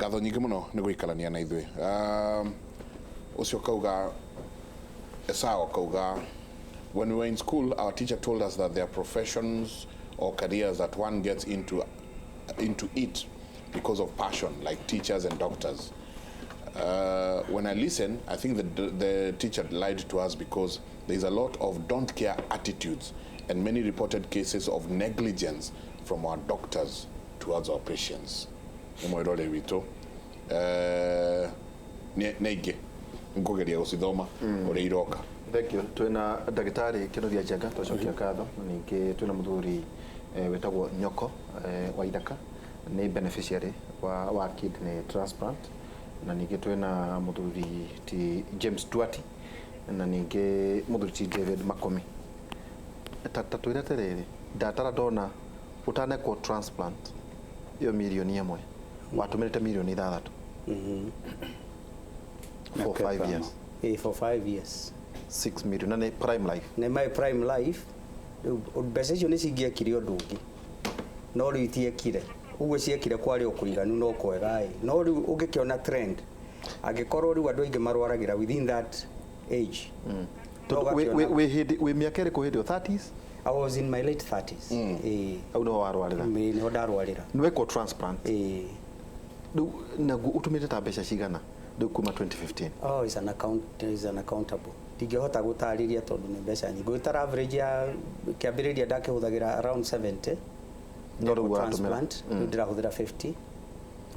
Ngatho nyingĩ mũno nĩ gũikarania na ithuĩ. Ũcio kauga Esau kauga, "When we were in school, our teacher told us that there are professions or careers that one gets into it because of passion, like teachers and doctors. When I listen, I think the teacher lied to us because there is a lot of don't care attitudes and many reported cases of negligence from our doctors towards our patients." Nĩ mwĩrore witũ. Nĩ aingĩ, ngũgeria gũcithoma ũrĩa iroka. Thank you. Twina ndagĩtarĩ Kĩnuthia Njenga, twacokia ngatho. Na ningĩ twĩna mũthuri wĩtagwo Nyoko wa Ithaka, nĩ beneficiary wa kidney transplant. Na ningĩ twĩna mũthuri ti James Duarte, na ningĩ mũthuri ti David Makomi. Ta twĩre atĩrĩrĩ, ndatara ndona ũtanekwo transplant ĩyo 1 mirioni watũmĩrĩte 6 mirioni for 5 years. For 5 years. 6 million, na nĩ prime life. Nĩ my prime life. Rĩu mbeca icio nĩ cingĩekire ũndũ ũngĩ, no rĩu itiekire ũguo. Ciekire kwarĩ o kũiganu, no kwega ĩ, no rĩu ũngĩkĩona trend, angĩkorwo rĩu andũ aingĩ marwaragĩra within that age, no Tondũ wĩ ũgakĩona- wĩ hĩndĩ wĩ mĩaka ĩrĩkũ hĩndĩ ĩyo, 30s? I was in my late 30s. Ĩĩ. Au nĩho warwarĩra? Ĩĩ, nĩho ndarwarĩra. Nĩ wekwo transplant? Ĩĩ. Rĩu naguo ũtũmĩte ta mbeca cigana rĩu kuma 2015? Oh, is an account is unaccountable. Ndingĩhota gũtarĩria tondũ nĩ mbeca nyingĩ. Gwĩtara average ya kĩambĩrĩria ndakĩhũthagĩra around 70. No rĩu ũratũmĩra? Transplant, rĩu ndĩrahũthĩra 50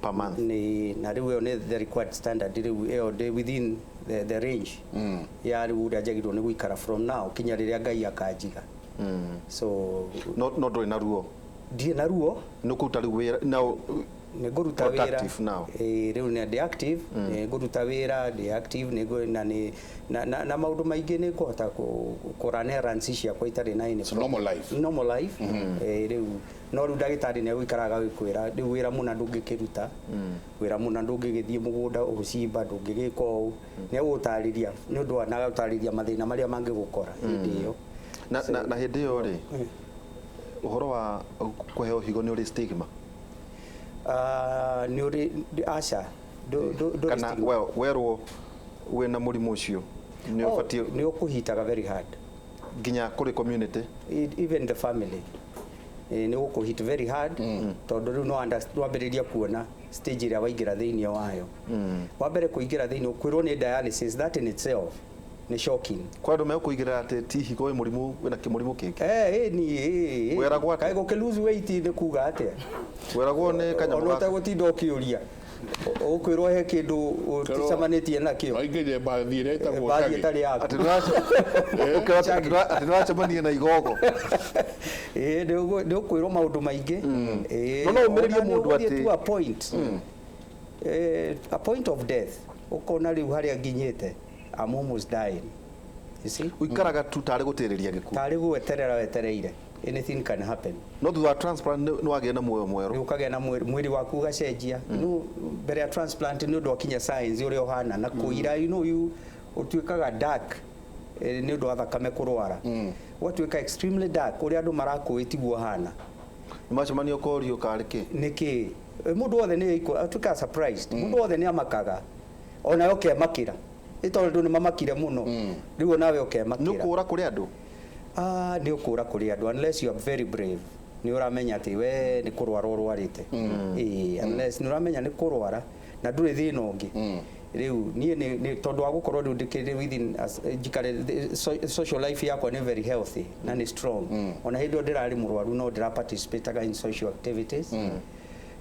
Per month? Nĩ na rĩu ĩyo nĩ the required standard. Rĩu ĩyo ndĩ within the range ya rĩu ũrĩa njagĩrĩirwo nĩ gũikara from now kinya rĩrĩa Ngai akanjiga. So No ndũrĩ na ruo? Ndirĩ na ruo. Nĩ ũkũruta rĩu wĩra now? Nĩ ngũruta wĩra. Productive now. Ĩĩ, rĩu nĩ ndĩ active, nĩ ngũruta wĩra, ndĩ active, nĩ ngũ- na nĩ na, na, na maũndũ maingĩ nĩ ngũhota kũrun errands ciakwa itarĩ na any So normal life. Normal life. Ĩĩ, rĩu no rĩu ndagĩtarĩ nĩ egũikaraga agĩkwĩra rĩu wĩra mũna ndũngĩkĩruta, wĩra mũna ndũngĩgĩthiĩ mũgũnda ũcimba, ndũngĩgĩka ũũ. Nĩ egũgũtarĩria nĩ ũndũ wa na agũtarĩria mathĩna marĩa mangĩgũkora hĩndĩ ĩyo. Na hĩndĩ ĩyo rĩ, ũhoro wa kũheo higo nĩ ũrĩ stigma? Ah, nĩ ũrĩ, aca, ndũrĩ Kana stigma. Werwo wĩna mũrimũ ũcio nĩ Oh, ũbatiĩ nĩ ũkũhitaga very hard. Nginya kũrĩ community? Even the family. Nĩ gũkũhit very hard tondũ rĩu no wambĩrĩria kuona stage ĩrĩa waingĩra thĩinĩ wayo. Wa mbere kũingĩra thĩinĩ kwĩrwo nĩ dialysis, that in itself nĩ shocking. Kwa andũ megũkũigĩrĩra atĩ ti higo, wĩ mũrimũ, wĩna kĩmũrimũ kĩngĩ. Eh, ni Weragwo atĩa? Kaĩ gũkĩ lose weight nĩ kuga atĩa? Weragwo nĩ kanyamũ Ona gaka. ũtegũtinda ũkĩũria, ũkwĩrwo he kĩndũ ũtacemanĩtie nakĩo. Waingĩrie mbathi ĩrĩa ĩtagwo Mbathi Chaggy. ĩtarĩ yaku. Atĩ nĩũracemania na igogo. Ĩĩ, nĩ ũkwĩrwo maũndũ maingĩ. Ĩĩ, No no ũmĩrĩrie ona nĩ mũndũ ũgũthiĩ atĩ- to a point, a point of death, ũkona rĩu harĩa nginyĩte, I'm almost dying, you see. Ũikaraga tu tarĩ gũtĩrĩria gĩkuũ. Tarĩ gweterera wetereire, anything can happen. No thutha wa transplant nĩ wagĩa na muoyo mwerũ. Rĩu ũkagĩa na mwĩrĩ waku ũgacenjia. No mbere ya transplant nĩ ũndũ wakinya signs ũrĩa ũhana na kũira, you ũtuĩkaga dark, nĩ ũndũ wa thakame kũrwara, ũgatuĩka extremely dark, ũrĩa andũ marakũĩ tiguo ũhana. Nĩ macemania ũkorio karĩ kĩ. Nĩkĩ mũndũ wothe nĩ atuĩkaga surprised, mũndũ wothe nĩ amakaga, onawe ũkemakĩra, nĩ tondũ nĩ mamakire mũno, rĩu onawe Nĩ ũkemakĩra. ũkũra kũrĩ andũ. Ah, nĩ ũkũra kũrĩ andũ unless you are very brave, nĩ ũramenya atĩ we nĩ kũrwara ũrwarĩte. Ĩĩ, unless nĩ ũramenya nĩ kũrwara na ndũrĩ thĩna ũngĩ. Rĩu niĩ nĩ tondũ wa gũkorwo rĩu ndĩkĩrĩ within njikare social life yakwa nĩ very healthy na nĩ strong. Ona hĩndĩ ĩyo ndĩrarĩ mũrwaru, no ndĩra participate in social activities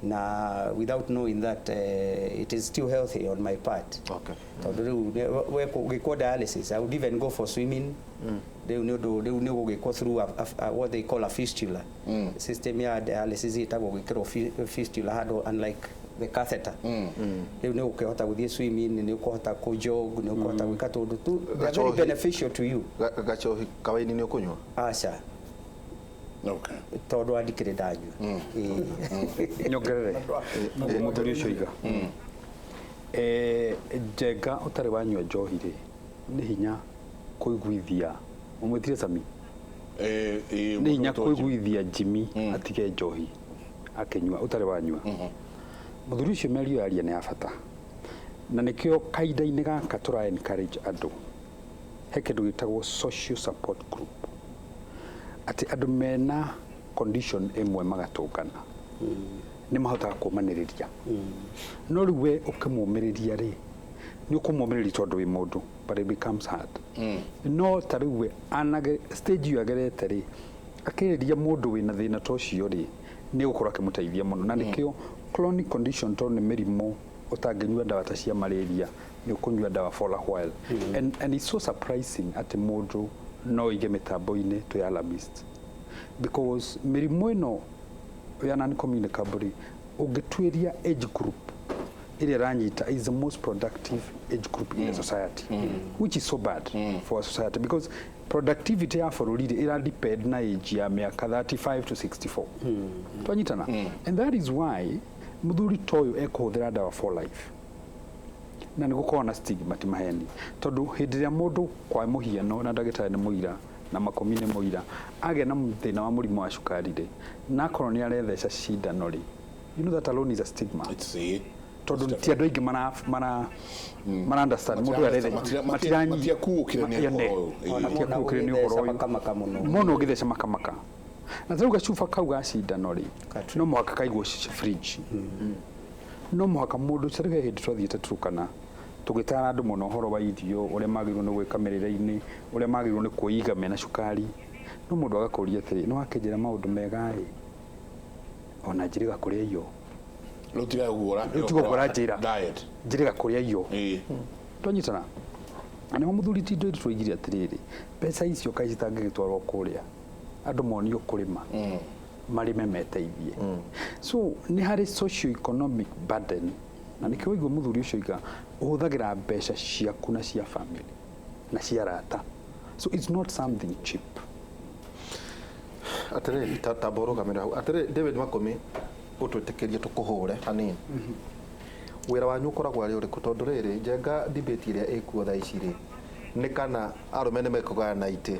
na without knowing that it is still healthy on my part, tondũ rĩu we gĩkwo dialysis, I would even go for swimming. Rĩu nĩ ũndũ rĩu nĩ gũgĩkwo through a what they call a fistula. System ya dialysis ĩtagwo gwĩkĩrwo fistula handũ, unlike the catheter. Rĩu nĩ ũkĩhota gũthiĩ swimming, nĩ ũkũhota kũ jog, nĩ ũkũhota gwĩka tũndũ tu they are very Gachohi. Beneficial to you. Gachohi kawaini nĩ ũkũnyua? Aca. Tondũ andikĩrĩ ndanyua. Ĩĩ. Nyongerere mũthuri ũcio iga. Njenga ũtarĩ wanyua njohi rĩ, nĩ hinya kũiguithia ũmwĩtire Sami, nĩ hinya kũiguithia Jimmy atige njohi akĩnyua ũtarĩ wanyua. Mũthuri ũcio mĩario yaria nĩ ya bata, na nĩkĩo kahinda-inĩ gaka tũra encourage andũ he kĩndũ gĩtagwo social support group, atĩ andũ mena condition ĩmwe magatũngana nĩ mahotaga kũmanĩrĩria. No rĩu we ũkĩmũmĩrĩria rĩ, nĩ ũkũmũmĩrĩria tondũ wĩ mũndũ, but it becomes hard. No ta rĩu we anage stage ĩyo agerete rĩ, akĩrĩria mũndũ wĩna thĩna ta ũcio rĩ, nĩ gũkorwo akĩmũteithia mũno. Na nĩkĩo chronic condition, tondũ nĩ mĩrimũ ũtangĩnyua ndawa ta cia malaria, nĩ ũkũnyua ndawa for a while. And it's so surprising atĩ mũndũ no oige mĩtambo-inĩ twĩ alarmist, because mĩrimũ ĩno ya non communicable rĩ, ũngĩtuĩria age group ĩrĩa ĩranyita is the most productive age group in the society, which is so bad for our society, because productivity ya bũrũri rĩ, ĩra depend na age ya mĩaka 35 to 64. Twanyitana? And that is why mũthuri ta ũyũ ekũhũthĩra ndawa for life, na nĩ gũkorwo na stigma, ti maheni, tondũ hĩndĩ ĩrĩa mũndũ, kwa mũhiano, na ndagĩtarĩ nĩ mũira na makomi nĩ mũira, agĩa na thĩna wa mũrimũ wa cukari rĩ, na akorwo nĩ aretheca cindano rĩ, you know that alone is a stigma. It's a Tondũ ti andũ aingĩ mara understand mũndũ arethe. Matiakuũkire nĩ ũhoro ũyũ. Ona Matiakuũkire nĩ ũhoro ũgĩtheca ũyũ. Makamaka mũno. Mũno ũgĩtheca makamaka, na tarĩu gacuba kau ga cindano rĩ, no mũhaka kaigwo fridge, no mũhaka mũndũ. Tarĩu he hĩndĩ twathiĩte Turkana tũgĩtara andũ mũno ũhoro wa irio, ũrĩa magĩrĩirwo nĩ gwĩka mĩrĩre-inĩ, ũrĩa magĩrĩirwo nĩ kwĩiga mena cukari, no mũndũ agakũria atĩrĩ, nĩ wakĩnjĩra maũndũ mega ĩ, ona njĩrĩga kũrĩa irio. Rĩu tiga ũguo. Rĩu tiga ũguo ũranjĩra. Diet. Njĩrĩga kũrĩa irio. Twanyitana? Na nĩho mũthuri ti indo twoigire atĩrĩrĩ, mbeca icio kaĩ citangĩgĩtwarwo kũrĩa andũ monio kũrĩma, marĩme meteithie. So nĩ harĩ socio economic burden, na nĩkĩo waigua mũthuri ũcio oiga ũhũthagĩra mbeca ciaku na cia family na cia arata, so it's not something cheap. Atirĩrĩ, tamba ũrũgamĩre hau. Atĩrĩrĩ, David Makũmi, ũtwĩtĩkĩrie tũkũhũre hanini. Wĩra wanyu ũkoragwo arĩ ũrĩkũ? Tondũ rĩrĩ, Njenga, debate ĩrĩa ĩkuo thaa ici rĩ, nĩ kana arũme nĩ mekũgayana itĩ,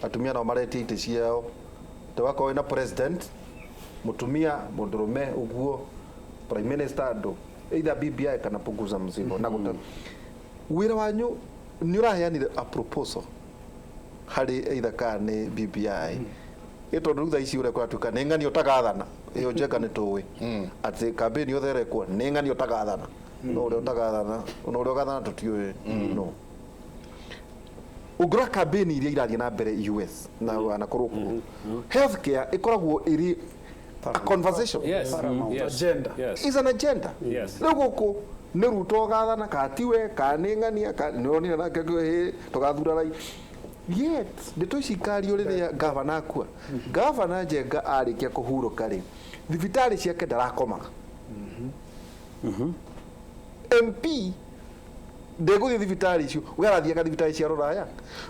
atumia nao maretia itĩ ciao, tũgakorwo wĩna president mũtumia, mũndũrũme ũguo, prime minister, andũ either BBI kana punguza mzigo. Na gũta wĩra wanyu nĩ ũraheanire a proposal harĩ either kana nĩ BBI ĩ, tondũ rĩu thaa ici ũrĩa kũratuĩka nĩ ng'ani ũtagathana ĩyo, Njenga, nĩ tũĩ atĩ kambĩni yothe ĩrekwo nĩ ng'ani ũtagathana, no ũrĩa ũtagathana na ũrĩa ũgathana tũtiũĩ. No ũngĩrora kambĩni iria irathiĩ na mbere US na wanakorwo kuo, healthcare ĩkoragwo ĩrĩ a conversation. Agenda. Is an agenda. Rĩu gũkũ nĩ Ruto ũgathana kana tiwe, kana nĩ ng'ania, kana nĩ ũronire nake hĩ tũgathura rai. Yet ndeto ici ikario rĩrĩa gavana akua. Gavana Njenga arĩkia kũhurũka rĩ, thibitarĩ ciake ndarakomaga. MP ndegũthiĩ thibitarĩ icio, we arathiaga thibitarĩ cia rũraya.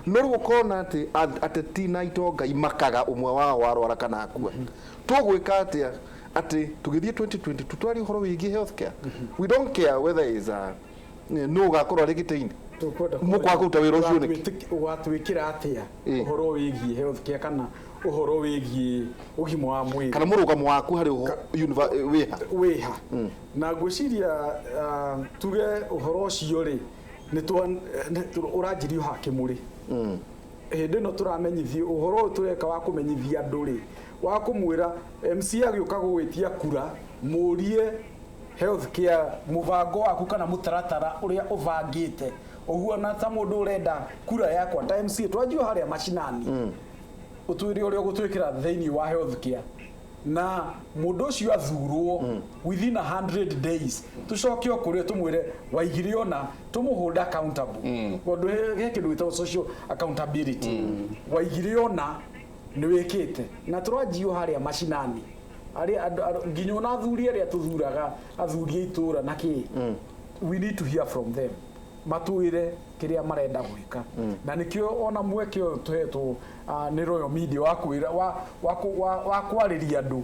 No rĩu ũkona atĩ ateti na itonga imakaga ũmwe wao warwara kana akua. Tũgwĩka atĩa atĩ tũgĩthiĩ 2022 twari ũhoro wĩgiĩ healthcare? We don't care whether is a nũ ũgakorwo arĩ gĩtĩ-inĩ. Tũkwenda Mũkwaga kũruta wĩra ũcio nĩkĩ? Ũgatwĩkĩra atĩa ũhoro wĩgiĩ healthcare kana ũhoro wĩgiĩ ũgima wa mwĩrĩ? Kana mũrũgamo waku harĩ wĩha? Wĩha na ngwĩciria, tuge ũhoro ũcio rĩ, ũranjirio haha Kĩmũrĩ hĩndĩ ĩno tũramenyithio ũhoro ũyũ tũreka wa kũmenyithia andũ rĩ, wa kũmwĩra MC agĩũka gũgwĩtia kura, mũrie healthcare mũbango waku kana mũtaratara ũrĩa ũbangĩte ũguo, ta mũndũ ũrenda kura yakwa ta MCA, twanjio harĩa macinani, ũtwĩre ũrĩa ũgũtwĩkĩra thĩinĩ wa healthcare, na mũndũ ũcio athurwo within 100 days tũcoke o kũrĩa tũmwĩre waigire ona tũmũhold accountable, tondũ he kĩndũ gĩtagwo social accountability. Waigire ona nĩ wĩkĩte, na tũranjio harĩa macinani arĩa nginya ona athuri arĩa tũthuraga, athuri a itũra na kĩ, we need to hear from them, matwĩre kĩrĩa marenda gwĩka. Na nĩkĩo ona mweke ũyũ tũhetwo nĩ Royal Media wa kwĩra wa kwarĩria andũ,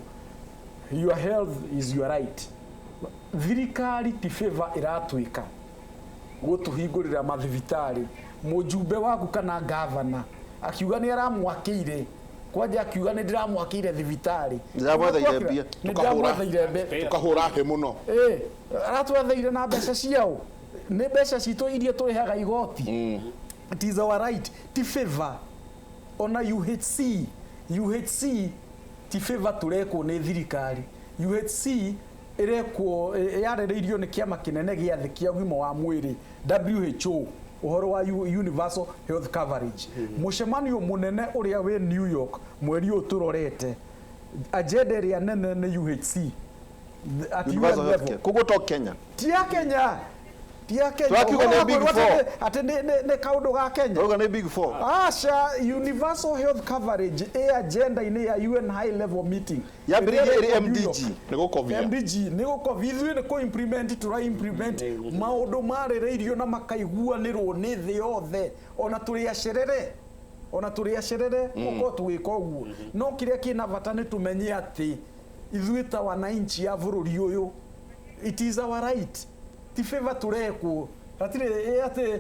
your health is your right. Thirikari ti favor ĩratwĩka gũtũhingũrĩra mathibitarĩ. Mũjumbe waku kana gavana akiuga nĩ aramwakĩire Kwanja akiuga nĩ ndĩramwakĩire thibitarĩ. Ndĩramwetheire mbia. Nĩ ndĩramwetheire mbia. Tukahũra hĩ mũno. Aratwetheire na mbeca ciao, nĩ mbeca citũ iria tũrĩhaga igoti. It is our right, ti favor. Ona UHC, UHC ti favor tũrekwo nĩ thirikari. UHC ĩrekwo, yarĩrĩirio nĩ kĩama kĩnene gĩa thĩ kĩa ũgima wa mwĩrĩ, WHO, ũhoro wa universal health coverage. Mũcemanio mũnene ũrĩa wĩ New York mweri ũyũ tũrorete, agenda ĩrĩa nene nĩ UHC at UN Universal level. healthcare. Koguo to Kenya. Ti ya Kenya, ti ya Kenya. Tũrakiuga nĩ Ũhoro wa Big kwĩrwo Four. atĩ nĩ kaũndũ ga Kenya. Tũrauga nĩ Big Four. Aca, universal health coverage ĩ agenda-inĩ ya UN high level meeting. Yambĩrĩirie Ĩrĩa ĩrĩ ĩrekwo New York. MDG. Nĩ gũkobia. MDG nĩ gũkobia. Ithuĩ nĩ kũ implement, tũra implement maũndũ marĩrĩirio na makaiguanĩrwo nĩ thĩ yothe. Ona tũrĩ acerere, ona tũrĩ acerere gũkorwo tũgĩka ũguo. No kĩrĩa kĩna bata nĩ tũmenye atĩ ithuĩ ta wananchi a bũrũri ũyũ, it is our right, ti favor tũrekwo. Hatirĩ atĩ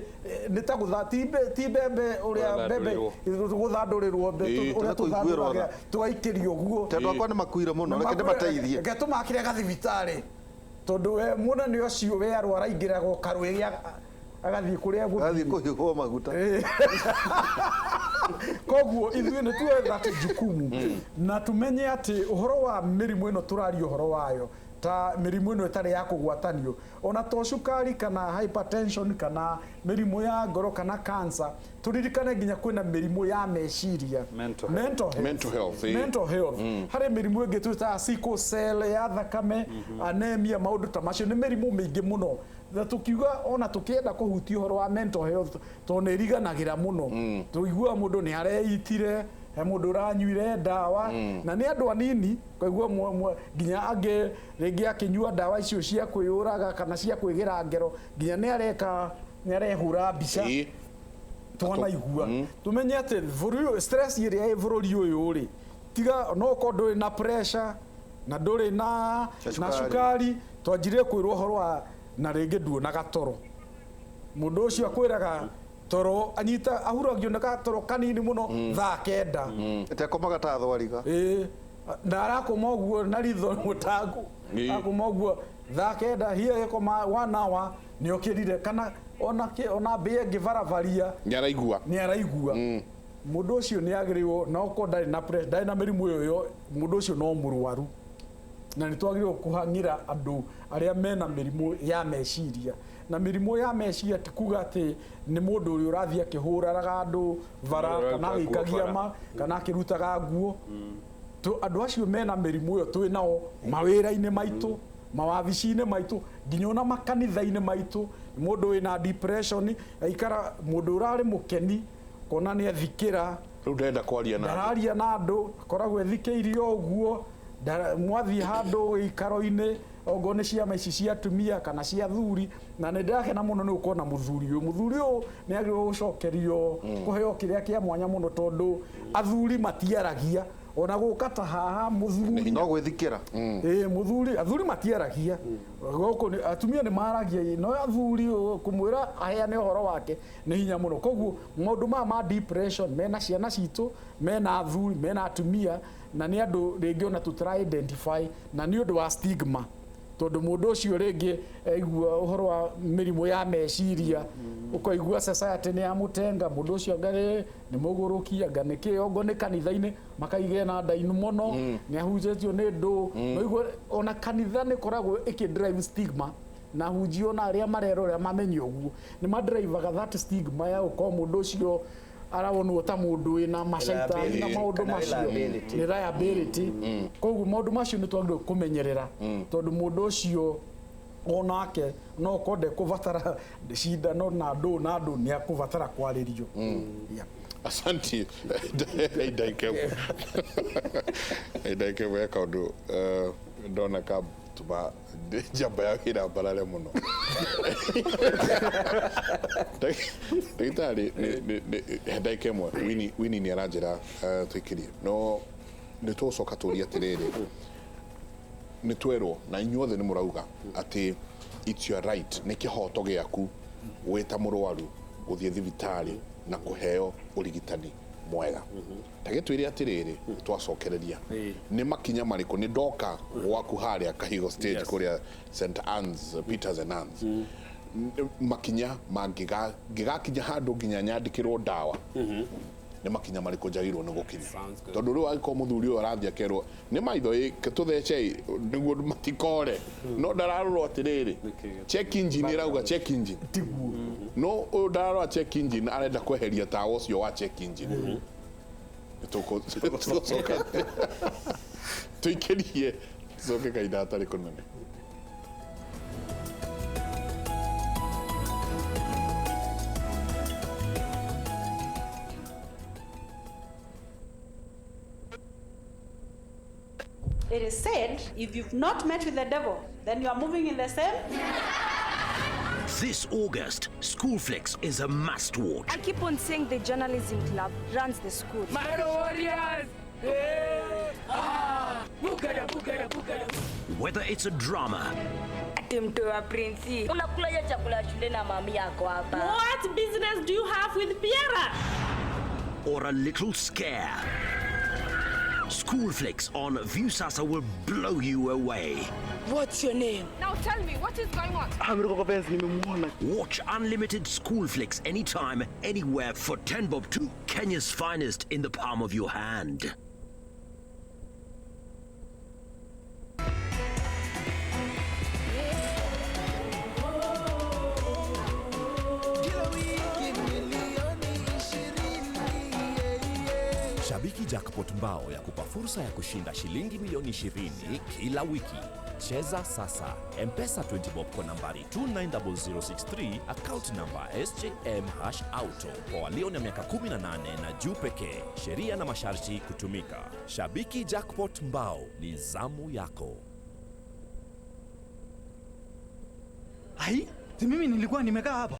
nĩ ta gũtha, ti mbembe ũrĩa mbembe gũthandũrĩrwo, ũrĩa Tũgaikĩrwo tũthandũragĩra tha. tũgaikĩrio ũguo. Tondũ akwa nĩ makuire mũno, reke ndĩmateithie. Reke tũmakĩre gathibitarĩ, tondũ we mũnene ũcio we arwara aingĩraga o karwĩgĩ agathiĩ kũrĩa Gathiĩ egũthiĩ. kũhihwo maguta. Koguo ithuĩ nĩ tuoe that jukumu na tumenye atĩ ũhoro wa mĩrimũ ĩno tũraria ũhoro wayo, ta mĩrimũ ĩno ĩtarĩ ya kũgwatanio, ona to cukari kana hypertension kana mĩrimũ ya ngoro kana cancer, tũririkane nginya kwĩna mĩrimũ ya meciria. Mental health. Mental health. Mental health, ĩĩ. Mental health. Harĩ mĩrimũ ĩngĩ twĩtaga sickle cell ya thakame, anemia, maũndũ ta macio. Nĩ mĩrimũ mĩingĩ mũno, na tukiuga ona tukienda kũhutia ũhoro wa mental health, tondũ nĩ ĩriganagĩra mũno. Tũiguaga mũndũ nĩ areitire, he mũndũ ũranyuire ndawa, na nĩ andũ anini kaigua nginya angĩ rĩngĩ akĩnyua ndawa icio cia kwĩyũraga kana cia kwĩgĩra ngero, nginya nĩ areka, nĩ arehũra mbica. Twanaigua. Tumenye atĩ bũrũri ũyũ, stress ĩrĩa ĩ bũrũri ũyũ rĩ, tiga no ũkorwo ndũrĩ na pressure na ndũrĩ na Cukari. cukari, twanjirie kwĩrwo ũhoro wa na rĩngĩ nduonaga toro. Mũndũ ũcio akwĩraga toro anyita ahuragio nĩ gatoro kanini mũno thaa 9. Ĩtekomaga ta thwariga. Ĩĩ, na arakoma ũguo na ritho mũtangu. Akoma ũguo thaa 9, hiya ĩkoma 1 hour nĩ okĩrire, kana ona ona mbĩa ĩngĩbarabaria Nĩ araigua. Nĩ araigua. Mũndũ ũcio nĩ agĩrĩirwo, na okorwo ndarĩ na pressure, ndarĩ na mĩrimũ ĩyo yo, mũndũ ũcio no mũrwaru, na nĩ twagĩrĩirwo kũhang'ĩra andũ arĩa mena mĩrimũ ya meciria. Na mĩrimũ ya meciria ti kuga atĩ nĩ mũndũ ũrĩa ũrathiĩ akĩhũraraga andũ bara Ũrĩa kana ũraruta nguo agĩikagia bara. ma kana akĩrutaga nguo. Andũ acio mena mĩrimũ ĩyo twĩ nao mawĩra-inĩ maitũ, mawabici-inĩ maitũ, nginya ona makanitha-inĩ maitũ. Mũndũ wĩna depression aikara, mũndũ ũrarĩ mũkeni kona nĩ athikĩra. Rĩu ndĩrenda kwaria na andũ. Ndararia na andũ, akoragwo ethikĩirie o ũguo. Mwathiĩ handũ gĩikaro-inĩ, ongorwo nĩ ciama ici cia atumia kana cia athuri, na nĩ ndĩrakena mũno nĩ gũkorwo na mũthuri ũyũ. Mũthuri ũyũ nĩ agĩrĩirwo gũcokerio kũheo kĩrĩa kĩa mwanya mũno, tondũ athuri matiaragia ona gũka ta haha mũthuri. No gwĩthikĩra. Ĩĩ, mũthuri, athuri matiaragia gũkũ, atumia nĩ maragia, no athuri kũmwĩra aheane ũhoro wake nĩ hinya mũno. Koguo maũndũ maya ma depression mena ciana citũ, mena athuri, mena atumia, na nĩ andũ rĩngĩ ona tũtara identify, na nĩ ũndũ wa stigma, tondũ mũndũ ũcio rĩngĩ aigua ũhoro wa mĩrimũ ya meciria, ũkaigua society nĩ yamũtenga mũndũ ũcio, anga nĩ mũgũrũki, anga nĩ kĩ, ongo nĩ kanitha-inĩ makaigĩa na ndainu mũno, nĩ ahunjĩtio nĩ ndũ. Ũigua ona kanitha nĩ ĩkoragwo ĩkĩ drive stigma, na hunjia ona arĩa marerorera mamenye ũguo nĩ madrivaga that stigma ya gũkorwo mũndũ ũcio arawonwo ta mũndũ wĩna macaitani na maũndũ Kana macio. Liability. Nĩ liability. Koguo maũndũ macio nĩ twagĩrĩirwo kũmenyerera, tondũ mũndũ ũcio onake no okorwo ndekũbatara cindano na ndũ na ndũ, nĩ akũbatara kwarĩrio. Yeah. Asanti. Ndagĩka ĩmwe, ndagĩka ĩmwe ya kaũndũ ndona ka tũma njamba ya wĩra mbarare mũno. Ndagĩtarĩ, he ndagĩka ĩmwe. Wini nĩ aranjĩra tũikĩrie, no nĩ tũgũcoka tũrie atĩrĩrĩ, nĩ twerwo na inyuothe nĩ mũrauga atĩ it's your right, nĩ kĩhoto gĩaku wĩ ta mũrwaru gũthiĩ thibitarĩ na kũheo ũrigitani Mwega ta gĩtwĩre atĩrĩrĩ, twacokereria nĩ makinya marĩkũ nĩ ndoka gwaku harĩa Kahigo stage kũrĩa St Anne's, Peters and Anne's, makinya mangĩgakinya handũ nginya nyandĩkĩrwo ndawa, nĩ makinya marĩkũ njagĩrĩirwo nĩ gũkinya? Sounds good. Tondũ rĩu angĩkorwo mũthuri ũyũ arathiĩ akerwo nĩ maitho ĩ tũthecei nĩguo matikore, no ndararorwo atĩrĩrĩ, check engine ĩrauga check engine. Tiguo. No ũyũ ndararora check engine, arenda kweheria tawa ũcio wa check engine. Tũgũcoka tũikĩrie, tũcoke kahinda hatarĩ kũnene. It is said, if you've not met with the devil, then you are moving in the same. This August, Schoolflix is a must watch. I keep on saying the journalism club runs the school. Whether it's a drama, Ati mtoto wa prinsi unakula hiyo chakula ya shule na mami yako hapa. What business do you have with Piera? Or a little scare, Schoolflix on Viusasa will blow you away. What's your name? Now tell me, what is going on? Watch unlimited Schoolflix anytime, anywhere for 10 bob to Kenya's finest in the palm of your hand. Shabiki Jackpot Mbao ya kupa fursa ya kushinda shilingi milioni 20 kila wiki. Cheza sasa. M-Pesa 20 bob kwa nambari 290063, account number SJM hash auto, kwa walio na miaka 18 na juu pekee. Sheria na masharti kutumika. Shabiki Jackpot Mbao ni zamu yako. Ai, si mimi nilikuwa nimekaa hapa.